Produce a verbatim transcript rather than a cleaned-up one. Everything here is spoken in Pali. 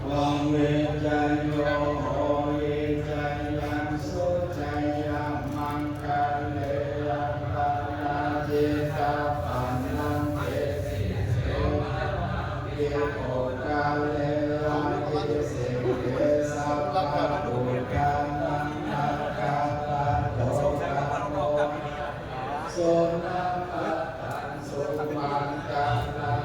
Vaṃ vijjāyo hohi jayassu jayamaṅgale, aparājitapallaṅke sīse paṭhavipokkhare, abhiseke sabbabuddhānaṃ aggappatto pamodati. Sunakkhattaṃ sumaṅgalaṃ